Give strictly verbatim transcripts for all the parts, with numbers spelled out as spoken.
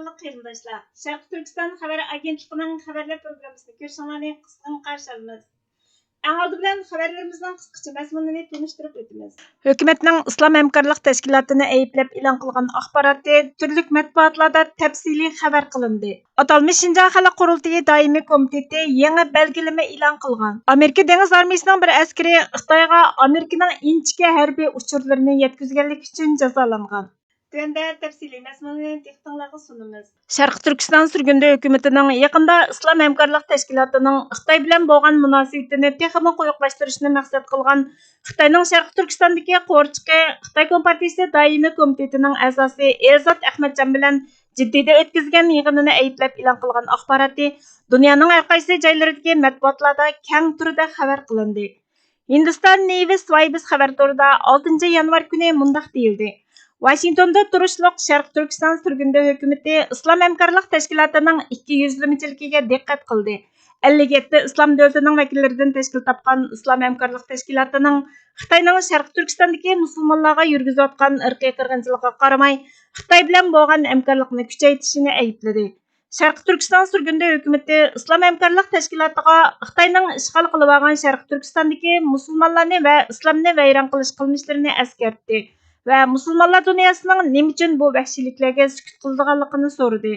قېرىنداشلار، شەرقىي تۈركىستان خەۋەر ئاگېنتلىقىنىڭ خەۋەرلەر پروگراممىسىنى كۆرۈشۈڭلارنى قىزغىن قارشى ئالىمىز. ئەڭ ئالدى بىلەن خەۋەرلىرىمىزنىڭ قىسقىچە مەزمۇنىنى تونۇشتۇرۇپ ئۆتىمىز. ھۆكۈمەتنىڭ ئىسلام ھەمكارلىق تەشكىلاتىنى ئەيىبلەپ ئېلان قىلغان ئاخباراتى تۈرلۈك مەتبۇئاتلاردا تەپسىلىي خەۋەر قىلىندى. ئاتالمىش شىنجاڭ خەلق قۇرۇلتىيى دائىمىي كومىتېتى يېڭى بەلگىلىمە ئېلان قىلغان. ئامېرىكا دېڭىز ئارمىيىسىنىڭ بىر ئەسكىرى خىتايغا ئامېرىكىنىڭ ئىنچىكە ھەربىي ئۇچۇرلىرىنى يەتكۈزگەنلىكى ئۈچۈن جازالانغان. تۆۋەندە تەپسىلىي مەزمۇنىنى دىققىتىڭلارغا سۇنىمىز. شەرقىي تۈركىستان سۈرگۈندە ھۆكۈمىتىنىڭ يېقىندا ئىسلام ھەمكارلىق تەشكىلاتىنىڭ خىتاي بىلەن بولغان مۇناسىۋىتىنى تېخىمۇ قويۇقلاشتۇرۇشنى مەقسەت قىلغان خىتاينىڭ شەرقىي تۈركىستاندىكى قورچىقى، خىتاي كومپارتىيىسى دائىمىي كومىتېتىنىڭ ئەزاسى ئېلزات ئەخمەتجان بىلەن جىددىدە ئۆتكۈزگەن يىغىنىنى ئەيىبلەپ ئېلان قىلغان ئاخباراتى دۇنيانىڭ ھەر قايسى جايلىرىدىكى مەتبۇئاتلاردا كەڭ تۈردە خەۋەر قىلىندى. ھىندىستان نېۋىس ۋايبىس خەۋەر تورىدا ئالتىنچى يانۋار كۈنى مۇنداق دېيىلدى: ۋاشىنگتوندا تۇرۇشلۇق شەرقىي تۈركىستان سۈرگۈندە ھۆكۈمىتى ئىسلام ھەمكارلىق تەشكىلاتىنىڭ ئىككى يۈزلىمىچىلىكىگە دىققەت قىلدى. ئەللىك يەتتە ئىسلام دۆلىتىنىڭ ۋەكىللىرىدىن تەشكىل تاپقان ئىسلام ھەمكارلىق تەشكىلاتىنىڭ خىتاينىڭ شەرقىي تۈركىستاندىكى مۇسۇلمانلارغا يۈرگۈزۈۋاتقان ئىرقىي قىرغىنچىلىقىغا قارىماي، خىتاي بىلەن بولغان ھەمكارلىقنى كۈچەيتىشىنى ئەيىبلىدى. شەرقىي تۈركىستان سۈرگۈندە ھۆكۈمىتى ئىسلام ھەمكارلىق تەشكىلاتىغا خىتاينىڭ ئىشغال قىلىۋالغان شەرقىي تۈركىستاندىكى مۇسۇلمانلارنى ۋە ئىسلامنى ۋەيران قىلىش قىلمىشلىرىنى ئەسكەرتتى ۋە مۇسۇلمانلار دۇنياسىنىڭ نېمە ئۈچۈن بۇ ۋەھشىيلىكلەرگە سۈكۈت قىلىدىغانلىقىنى سورىدى.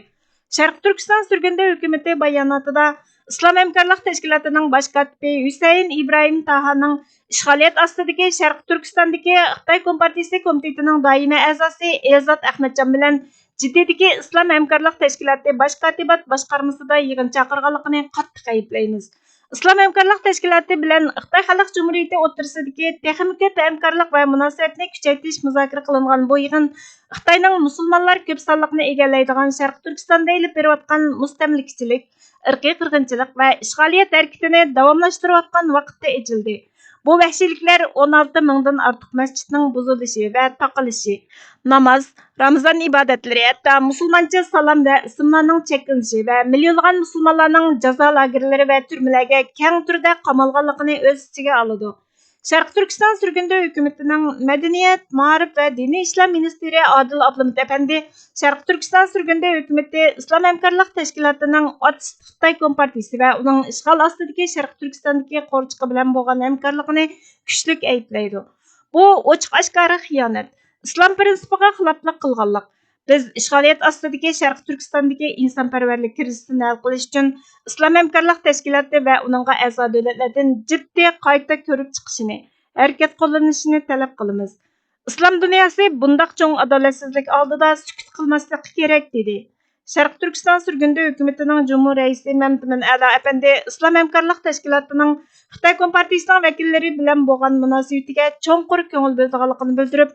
شەرقىي تۈركىستان سۈرگۈندە ھۆكۈمىتى باياناتىدا ئىسلام ھەمكارلىق تەشكىلاتىنىڭ باش كاتىپى ھۈسەيىن ئىبراھىم تاھانىڭ ئىشغالىيەت ئاستىدىكى شەرقىي تۈركىستاندىكى خىتاي كومپارتىيىسى كومىتېتىنىڭ دائىمىي ئەزاسى ئېلزات ئەخمەتجان بىلەن جىددىدىكى ئىسلام ھەمكارلىق تەشكىلاتى باش كاتىبات باشقارمىسىدا يىغىن چاقىرغانلىقىنى قاتتىق ئەيىبلەيمىز. ئىسلام ھەمكارلىق تەشكىلاتى بىلەن خىتاي خەلق جۇمھۇرىيىتى ئوتتۇرىسىدىكى تېخىمۇ كۆپ ھەمكارلىق ۋە مۇناسىۋەتنى كۈچەيتىش مۇزاكىرە قىلىنغان بۇ يىغىن خىتاينىڭ مۇسۇلمانلار كۆپ سانلىقىنى ئىگىلەيدىغان شەرقىي تۈركىستاندا ئېلىپ بېرىۋاتقان مۇستەملىكىچىلىك، ئىرقىي قىرغىنچىلىق ۋە ئىشغالىيەت ھەرىكىتىنى داۋاملاشتۇرۇۋاتقان ۋاقىتتا ئېچىلدى. بۇ ۋەھشىيلىكلەر ئون ئالتە مىڭدىن ئارتۇق مەسچىتنىڭ بۇزۇلۇشى ۋە تاقىلىشى، ناماز، رامىزان ئىبادەتلىرى، ھەتتا مۇسۇلمانچە سالام ۋە ئىسىملارنىڭ چەكلىنىشى ۋە مىليونلىغان مۇسۇلمانلارنىڭ جازا لاگېرلىرى ۋە تۈرمىلەرگە كەڭ تۈردە قامالغانلىقىنى ئۆز ئىچىگە ئالىدۇ. شەرقىي تۈركىستان سۈرگۈندە ھۆكۈمىتىنىڭ مەدەنىيەت، مائارىپ ۋە دىنىي ئىشلار مىنىستىرى ئادىل ئابلىمىت ئەپەندى شەرقىي تۈركىستان سۈرگۈندە ھۆكۈمىتى ئىسلام ھەمكارلىق تەشكىلاتىنىڭ ئاتىسىز خىتاي كومپارتىيىسى ۋە ئۇنىڭ ئىشغال ئاستىدىكى شەرقىي تۈركىستاندىكى قورچىقى بىلەن بولغان ھەمكارلىقىنى كۈچلۈك ئەيىبلەيدۇ. بۇ ئوچۇق ئاشكارا خىيانەت، ئىسلام پىرىنسىپىغا خىلاپلىق قىلغانلىق. بىز ئىشغالىيەت ئاستىدىكى شەرقىي تۈركىستاندىكى ئىنسانپەرۋەرلىك كىرىزىسىنى ھەل قىلىش ئۈچۈن ئىسلام ھەمكارلىق تەشكىلاتى ۋە ئۇنىڭغا ئەزا دۆلەتلەردىن جىددىي قايتا كۆرۈپ چىقىشىنى، ھەرىكەت قوللىنىشىنى تەلەپ قىلىمىز. ئىسلام دۇنياسى بۇنداق چوڭ ئادالەتسىزلىك ئالدىدا سۈكۈت قىلماسلىقى كېرەك، دېدى. شەرقىي تۈركىستان سۈرگۈندە ھۆكۈمىتىنىڭ جۇمھۇر رەئىسى مەمتىمىن ئەلا ئەپەندى ئىسلام ھەمكارلىق تەشكىلاتىنىڭ خىتاي كومپارتىيىسىنىڭ ۋەكىللىرى بىلەن بولغان مۇناسىۋىتىگە چوڭقۇر كۆڭۈل بۆلىدىغانلىقىنى بىلدۈرۈپ،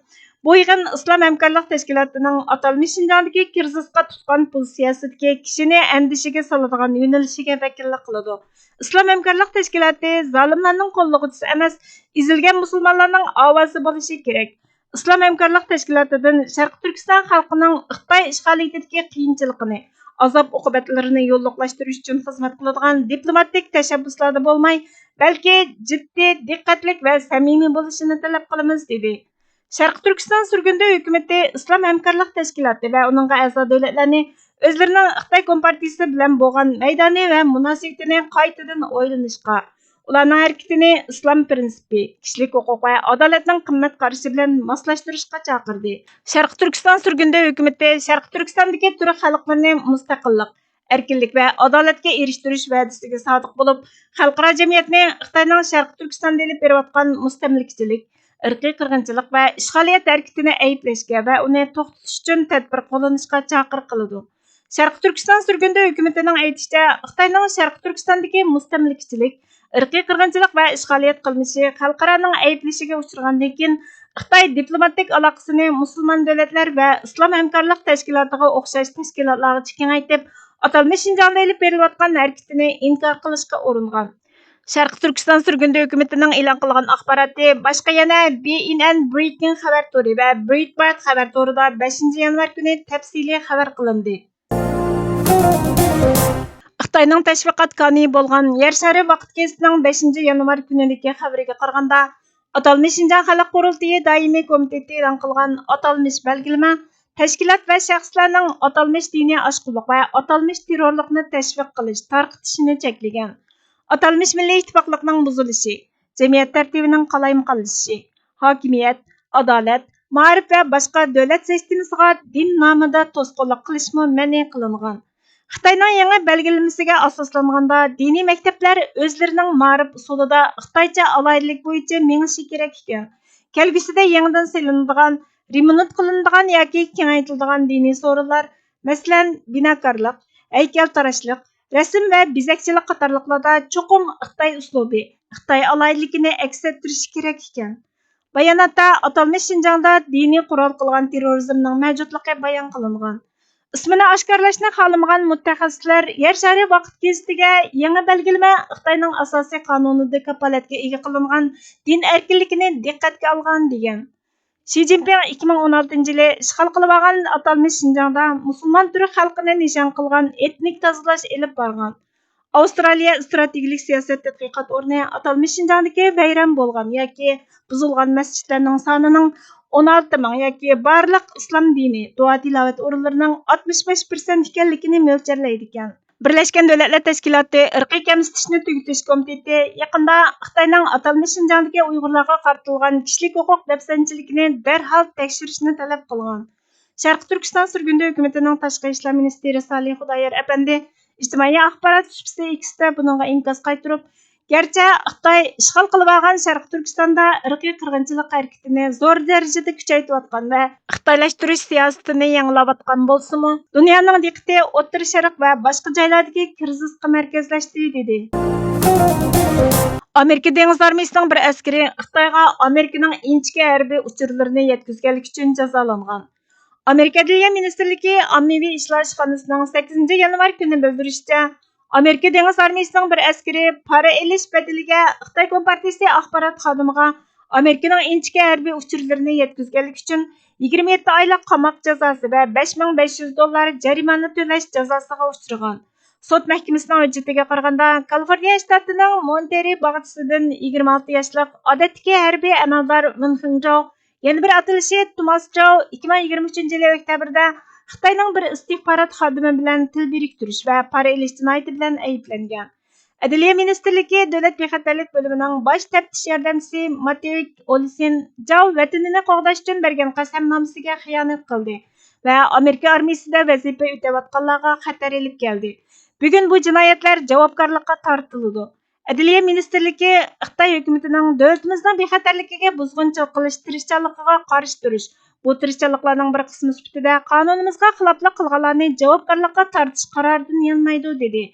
بۇ يىغىن ئىسلام ھەمكارلىق تەشكىلاتىنىڭ ئاتالمىش شىنجاڭدىكى كىرىزىسقا تۇتقان پوزىتسىيەسىدىكى كىشىنى ئەندىشىگە سالىدىغان يۆنىلىشىگە ۋەكىللىك قىلىدۇ. ئىسلام ھەمكارلىق تەشكىلاتى زالىملارنىڭ قوللىغۇچىسى ئەمەس، ئېزىلگەن مۇسۇلمانلارنىڭ ئاۋازى بولۇشى كېرەك. ئىسلام ھەمكارلىق تەشكىلاتىدىن شەرقىي تۈركىستان خەلقىنىڭ خىتاي ئىشغالىيىتىدىكى قىيىنچىلىقىنى، ئازاب-ئوقۇبەتلىرىنى يوللۇقلاشتۇرۇش ئۈچۈن خىزمەت قىلىدىغان دىپلوماتىك تەشەببۇسلاردا بولماي، بەلكى جىددىي، دىققەتلىك ۋە سەمىمىي بولۇشىنى تەلەپ قىلىمىز، دېدى. شەرقىي تۈركىستان سۈرگۈندە ھۆكۈمىتى ئىسلام ھەمكارلىق تەشكىلاتى ۋە ئۇنىڭغا ئەزا دۆلەتلەرنى ئۆزلىرىنىڭ خىتاي كومپارتىيىسى بىلەن بولغان مەيدانى ۋە مۇناسىۋىتىنى قايتىدىن ئويلىنىشقا، ئۇلارنىڭ ھەرىكىتىنى ئىسلام پىرىنسىپى، كىشىلىك ھوقۇق ۋە ئادالەتنىڭ قىممەت قارىشى بىلەن ماسلاشتۇرۇشقا چاقىردى. شەرقىي تۈركىستان سۈرگۈندە ھۆكۈمىتى شەرقىي تۈركىستاندىكى تۈرك خەلقلىرىنى مۇستەقىللىق، ئەركىنلىك ۋە ئادالەتكە ئېرىشتۈرۈش ۋەدىسىگە سادىق بولۇپ، خەلقئارا جەمئىيەتنى خىتاينىڭ شەرقىي تۈركىستاندا ئېلىپ بېرىۋاتقان مۇستەملىكىچىلىك، ئىرقىي قىرغىنچىلىق ۋە ئىشغالىيەت ھەرىكىتىنى ئەيىبلەشكە ۋە ئۇنى توختىتىش ئۈچۈن تەدبىر قوللىنىشقا چاقىرىق قىلىدۇ. شەرقىي تۈركىستان سۈرگۈندە ھۆكۈمىتىنىڭ ئېيتىشىچە، خىتاينىڭ شەرقىي تۈركىستاندىكى مۇستەملىكىچىلىك، ئىرقىي قىرغىنچىلىق ۋە ئىشغالىيەت قىلمىشى خەلقئارانىڭ ئەيىبلىشىگە ئۇچرىغاندىن كېيىن، خىتاي دىپلوماتىك ئالاقىسىنى مۇسۇلمان دۆلەتلەر ۋە ئىسلام ھەمكارلىق تەشكىلاتىغا ئوخشاش تەشكىلاتلارغىچە كېڭەيتىپ، ئاتالمىش شىنجاڭدا ئېلىپ بېرىلىۋاتقان ھەرىكىتىنى ئىنكار قىلىشقا ئۇرۇنغان. شەرقىي تۈركىستان سۈرگۈندە ھۆكۈمىتىنىڭ ئېلان قىلغان ئاخباراتى باشقا يەنە بى ئېن ئېن برېكىڭ خەۋەر تورى ۋە برېيتبارت خەۋەر تورىدا بەشىنچى يانۋار كۈنى تەپسىلىي خەۋەر قىلىندى. خىتاينىڭ تەشۋىقات كانىيى بولغان يەر شارى ۋاقىت گېزىتىنىڭ بەشىنچى يانۋار كۈنىدىكى خەۋىرىگە قارىغاندا، ئاتالمىش شىنجاڭ خەلق قۇرۇلتىيى دائىمىي كومىتېتى ئېلان قىلغان ئاتالمىش بەلگىلىمە تەشكىلات ۋە شەخسلەرنىڭ ئاتالمىش دىنىي ئاشقۇنلۇق ۋە ئاتالمىش تېررورلۇقنى تەشۋىق قىلىش، تارقىتىشىنى چەكلىگەن. ئاتالمىش مىللىي ئىتتىپاقلىقنىڭ بۇزۇلۇشى، جەمئىيەت تەرتىپىنىڭ قالايمىقانلىشىشى، ھاكىمىيەت، ئادالەت، مائارىپ ۋە باشقا دۆلەت سىستېمىسىغا دىن نامىدا توسقۇنلۇق قىلىشمۇ مەنئى قىلىنغان. خىتاينىڭ يېڭى بەلگىلىمىسىگە ئاساسلانغاندا، دىنىي مەكتەپلەر ئۆزلىرىنىڭ مائارىپ ئۇسۇلىدا خىتايچە ئالاھىدىلىك بويىچە مېڭىشى كېرەك ئىكەن. كەلگۈسىدە يېڭىدىن سېلىنىدىغان، رېمونت قىلىنىدىغان ياكى كېڭەيتىلىدىغان دىنىي سورۇنلار، مەسىلەن، بىناكارلىق، ھەيكەلتىراشلىق، رەسىم ۋە بېزەكچىلىك قاتارلىقلاردا چوقۇم خىتاي ئۇسلۇبى، خىتاي ئالاھىدىلىكىنى ئەكس ئەتتۈرۈشى كېرەك ئىكەن. باياناتتا ئاتالمىش شىنجاڭدا دىنىي قورال قىلغان تېررورىزمنىڭ مەۋجۇتلۇقى بايان قىلىنغان. ئىسمىنى ئاشكارىلاشنى خالىمىغان مۇتەخەسسىسلەر يەر شارى ۋاقىت گېزىتىگە يېڭى بەلگىلىمە خىتاينىڭ ئاساسىي قانۇنىدا كاپالەتكە ئىگە قىلىنغان دىن ئەركىنلىكىنى دىققەتكە ئالغان، دېگەن. شى جىنپىڭ ئىككى مىڭ ئون ئالتىنچى يىلى ئىشغال قىلىۋالغان ئاتالمىش شىنجاڭدا مۇسۇلمان تۈرك خەلقىنى نىشان قىلغان ئېتنىك تازىلاش ئېلىپ بارغان. ئاۋسترالىيە ئىستراتېگىيىلىك سىياسەت تەتقىقات ئورنى ئاتالمىش شىنجاڭدىكى ۋەيران بولغان ياكى بۇزۇلغان مەسچىتلەرنىڭ سانىنىڭ ئون ئالتە مىڭ ياكى بارلىق ئىسلام دىنى دۇئا تىلاۋەت ئورۇنلىرىنىڭ ئاتمىش بەش پىرسەنت ئىكەنلىكىنى مۆلچەرلەيدىكەن. بىرلەشكەن دۆلەتلەر تەشكىلاتى ئىرقىي كەمسىتىشنى تۈگىتىش كومىتېتى يېقىندا خىتاينىڭ ئاتالمىش شىنجاڭدىكى ئۇيغۇرلارغا قارىتىلغان كىشىلىك ھوقۇق دەپسەندىچىلىكىنى دەرھال تەكشۈرۈشنى تەلەپ قىلغان. شەرقىي تۈركىستان سۈرگۈندە ھۆكۈمىتىنىڭ تاشقى ئىشلار مىنىستىرى سالىھ خۇدايار ئەپەندى ئىجتىمائىي ئاخبارات سۇپىسى ئېكستا بۇنىڭغا ئىنكاس قايتۇرۇپ، گەرچە خىتاي ئىشغال قىلىۋالغان شەرقىي تۈركىستاندا ئىرقىي قىرغىنچىلىق ھەرىكىتىنى زور دەرىجىدە كۈچەيتىۋاتقان ۋە خىتايلاشتۇرۇش سىياسىتىنى يېڭىلاۋاتقان بولسىمۇ، دۇنيانىڭ دىققىتى ئوتتۇرا شەرق ۋە باشقا جايلاردىكى كىرىزىسقا مەركەزلەشتى، دېدى. ئامېرىكا دېڭىز ئارمىيىسىنىڭ بىر ئەسكىرى خىتايغا ئامېرىكىنىڭ ئىنچىكە ھەربىي ئۇچۇرلىرىنى يەتكۈزگەنلىكى ئۈچۈن جازالانغان. ئامېرىكا ئەدلىيە مىنىستىرلىكى ئاممىۋى ئىشلار ئىشخانىسىنىڭ سەككىزىنچى يانۋار كۈنى بىلدۈرۈشىچە، ئامېرىكا دېڭىز ئارمىيىسىنىڭ بىر ئەسكىرى پارا ئېلىش بەدىلىگە خىتاي كومپارتىيىسى ئاخبارات خادىمىغا ئامېرىكىنىڭ ئىنچىكە ھەربىي ئۇچۇرلىرىنى يەتكۈزگەنلىكى ئۈچۈن يىگىرمە يەتتە ئايلىق قاماق جازاسى ۋە بەش مىڭ بەش يۈز دوللار جەرىمانە تۆلەش جازاسىغا ئۇچرىغان. سوت مەھكىمىسىنىڭ ھۆججىتىگە قارىغاندا، كالىفورنىيە شتاتىنىڭ مونتېرى باغچىسىدىن يىگىرمە ئالتە ياشلىق ئادەتتىكى ھەربىي ئەمەلدار ۋېن خېڭجاۋ، يەنە بىر ئاتىلىشى توماس جاۋ ئىككى مىڭ يىگىرمە ئۈچىنچى يىلى ئۆكتەبىردە خىتاينىڭ بىر ئىستىخبارات خادىمى بىلەن تىل بىرىكتۈرۈش ۋە پارا ئېلىش جىنايىتى بىلەن ئەيىبلەنگەن. ئەدلىيە مىنىستىرلىكى دۆلەت بىخەتەرلىك بۆلۈمىنىڭ باش تەپتىش ياردەمچىسى ماتېۋ ئولسېن جاۋ ۋەتىنىنى قوغداش ئۈچۈن بەرگەن قەسەمنامىسىگە خىيانەت قىلدى ۋە ئامېرىكا ئارمىيىسىدە ۋەزىپە ئۆتەۋاتقانلارغا خەتەر ئېلىپ كەلدى. بۈگۈن بۇ جىنايەتلەر جاۋابكارلىققا تارتىلىدۇ. ئەدلىيە مىنىستىرلىكى خىتاي ھۆكۈمىتىنىڭ دۆلىتىمىزنىڭ بىخەتەرلىكىگە بۇزغۇنچىلىق قىلىش تىرىشچانلىقىغا قارشى تۇرۇش، بۇ تىرىشچانلىقلارنىڭ بىر قىسمى سۈپىتىدە قانۇنىمىزغا خىلاپلىق قىلغانلارنى جاۋابكارلىققا تارتىشقا قارارىدىن يانمايدۇ، دېدى.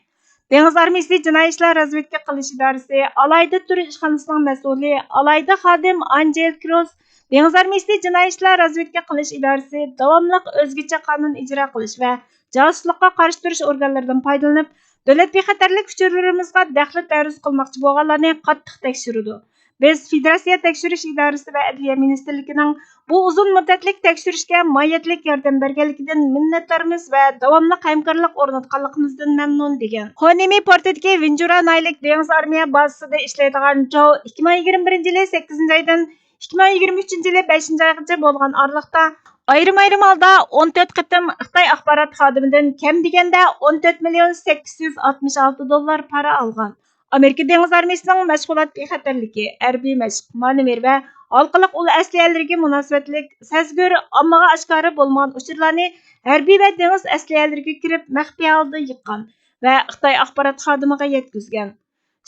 دېڭىز ئارمىيىسى جىنايى ئىشلار رازۋېدكا قىلىش ئىدارىسى ئالاھىدە تۈر ئىشخانىسىنىڭ مەسئۇلى ئالاھىدە خادىم ئانجېل كروس دېڭىز ئارمىيىسى جىنايى ئىشلار رازۋېدكا قىلىش ئىدارىسى داۋاملىق ئۆزگىچە قانۇن ئىجرا قىلىش ۋە جاسۇسلۇققا قارشى تۇرۇش ئورگانلىرىدىن پايدىلىنىپ، دۆلەت بىخەتەرلىك ئۇچۇرلىرىمىزغا دەخلى تەرۇز قىلماقچى بولغانلارنى قاتتىق تەكشۈرىدۇ. بىز فېدېراتسىيە تەكشۈرۈش ئىدارىسى ۋە ئەدلىيە مىنىستىرلىكىنىڭ بۇ ئۇزۇن مۇددەتلىك تەكشۈرۈشكە ماھىيەتلىك ياردەم بەرگەنلىكىدىن مىننەتدارمىز ۋە داۋاملىق ھەمكارلىق ئورناتقانلىقىمىزدىن مەمنۇن، دېگەن. خونېمى پورتىدىكى ۋىنجۇرا ناھىيەلىك دېڭىز ئارمىيە بازىسىدا ئىشلەيدىغان جاۋ ئىككى مىڭ يىگىرمە بىرىنچى يىلى سەككىزىنچى ئايدىن ئىككى مىڭ يىگىرمە ئۈچىنچى يىلى بەشىنچى ئايغىچە بولغان ئارىلىقتا ئايرىم-ئايرىم ھالدا ئون تۆت قېتىم خىتاي ئاخبارات خادىمىدىن كەم دېگەندە ئون تۆت مىليون سەككىز يۈز ئاتمىش ئالتە دوللار پارا ئالغان. ئامېرىكا دېڭىز ئارمىيىسىنىڭ مەشغۇلات بىخەتەرلىكى، ھەربىي مەشىق، مانېۋىر ۋە ھالقىلىق ئۇل ئەسلىھەلىرىگە مۇناسىۋەتلىك سەزگۈر، ئاممىغا ئاشكارا بولمىغان ئۇچۇرلارنى ھەربىي ۋە دېڭىز ئەسلىھەلىرىگە كىرىپ مەخپىي ھالدا يىغقان ۋە خىتاي ئاخبارات خادىمىغا يەتكۈزگەن.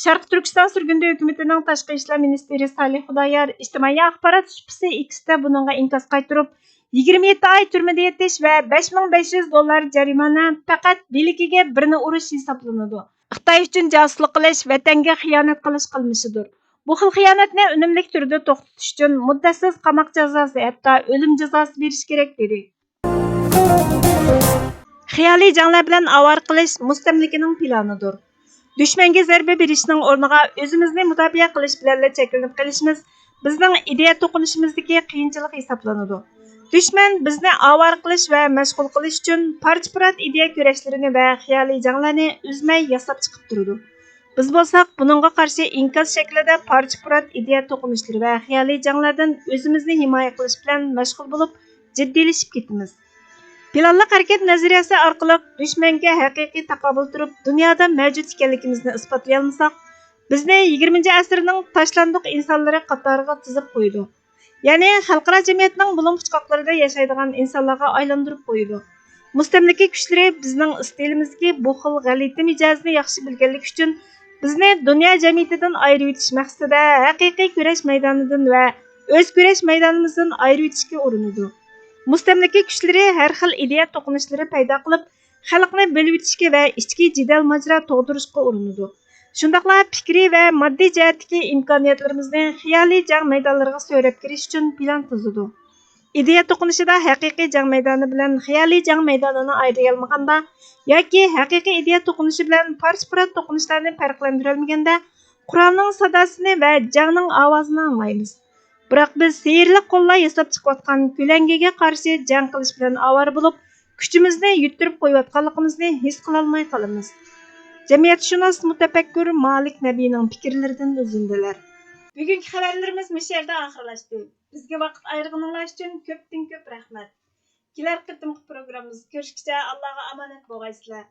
شەرقىي تۈركىستان سۈرگۈندە ھۆكۈمىتىنىڭ تاشقى ئىشلار مىنىستىرى سالىھ خۇدايار ئىجتىمائىي ئاخبارات سۇپىسى ئېكستا بۇنىڭغا ئىنكاس قايتۇرۇپ، يىگىرمە يەتتە ئاي تۈرمىدە يېتىش ۋە بەش مىڭ بەش يۈز دوللار جەرىمانە پەقەت بىلىكىگە بىرنى ئۇرۇش ھېسابلىنىدۇ. خىتاي ئۈچۈن جاسۇسلۇق قىلىش ۋەتەنگە خىيانەت قىلىش قىلمىشىدۇر. بۇ خىل خىيانەتنى ئۈنۈملۈك تۈردە توختىتىش ئۈچۈن مۇددەتسىز قاماق جازاسى، ھەتتا ئۆلۈم جازاسى بېرىش كېرەك، دېدى. خىيالىي جەڭلەر بىلەن ئاۋارە قىلىش مۇستەملىكىنىڭ پىلانىدۇر. دۈشمەنگە زەربە بېرىشنىڭ ئورنىغا ئۆزىمىزنى مۇداپىئە قىلىش بىلەنلا چەكلىنىپ قېلىشىمىز بىزنىڭ ئىدىيە توقۇنۇشىمىزدىكى قىيىنچىلىق ھېسابلىنىدۇ. دۈشمەن بىزنى ئاۋارە قىلىش ۋە مەشغۇل قىلىش ئۈچۈن پارچە-پۇرات ئىدىيە كۈرەشلىرىنى ۋە خىيالىي جەڭلەرنى ئۈزمەي ياساپ چىقىپ تۇرىدۇ. بىز بولساق بۇنىڭغا قارشى ئىنكاس شەكلىدە پارچە-پۇرات ئىدىيە توقۇنۇشلىرى ۋە خىيالىي جەڭلەردىن ئۆزىمىزنى ھىمايە قىلىش بىلەن مەشغۇل بولۇپ، جىددىيلىشىپ كېتىمىز. پىلانلىق ھەرىكەت نەزەرىيەسى ئارقىلىق دۈشمەنگە ھەقىقىي تاقابىل تۇرۇپ، دۇنيادا مەۋجۇت ئىكەنلىكىمىزنى ئىسپاتلىيالمىساق، بىزنى يىگىرمىنچى ئەسىرنىڭ تاشلاندۇق ئىنسانلىرى قاتارىغا تىزىپ قويىدۇ. يەنى خەلقئارا جەمئىيەتنىڭ بۇلۇڭ پۇچقاقلىرىدا ياشايدىغان ئىنسانلارغا ئايلاندۇرۇپ قويىدۇ. مۇستەملىكە كۈچلىرى بىزنىڭ ئىستىلىمىزدىكى بۇ خىل غەلىتە مىجەزنى ياخشى بىلگەنلىكى ئۈچۈن، بىزنى دۇنيا جەمئىيىتىدىن ئايرىۋېتىش مەقسىتىدە ھەقىقىي كۈرەش مەيدانىدىن ۋە ئۆز كۈرەش مەيدانىمىزدىن ئايرىۋېتىشكە ئۇرۇنىدۇ. مۇستەملىكە كۈچلىرى ھەر خىل ئىدىيە توقۇنۇشلىرى پەيدا قىلىپ، خەلقنى بۆلۈۋېتىشكە ۋە ئىچكى جېدەل ماجىرا تۇغدۇرۇشقا ئۇرۇنىدۇ. شۇنداقلا پىكرىي ۋە ماددىي جەھەتتىكى ئىمكانىيەتلىرىمىزنى خىيالىي جەڭ مەيدانلىرىغا سۆرەپ كىرىش ئۈچۈن پىلان تۈزىدۇ. ئىدىيە توقۇنۇشىدا ھەقىقىي جەڭ مەيدانى بىلەن خىيالىي جەڭ مەيدانىنى ئايرىيالمىغاندا ياكى ھەقىقىي ئىدىيە توقۇنۇشى بىلەن پارچە-پۇرات توقۇنۇشلارنى پەرقلەندۈرەلمىگەندە، قورالنىڭ ساداسىنى ۋە جەڭنىڭ ئاۋازىنى ئاڭلايمىز. بىراق بىز سېھىرلىك قوللار ياساپ چىقىۋاتقان كۆلەڭگىگە قارشى جەڭ قىلىش بىلەن ئاۋارە بولۇپ، كۈچىمىزنى يىتتۈرۈپ قويۇۋاتقانلىقىمىزنى ھېس قىلالماي قالىمىز. جەمئىيەتشۇناس مۇتەپەككۇر مالىك نەبىنىڭ پىكىرلىرىدىن ئۈزۈندىلەر. بۈگۈنكى خەۋەرلىرىمىز مۇشۇ يەردە ئاخىرلاشتى. بىزگە ۋاقىت ئايرىغىنىڭلار ئۈچۈن كۆپتىن كۆپ رەھمەت. كېلەر قېتىمقى پروگراممىمىزدا كۆرۈشكىچە ئاللاغا ئامانەت بولغايسىلەر.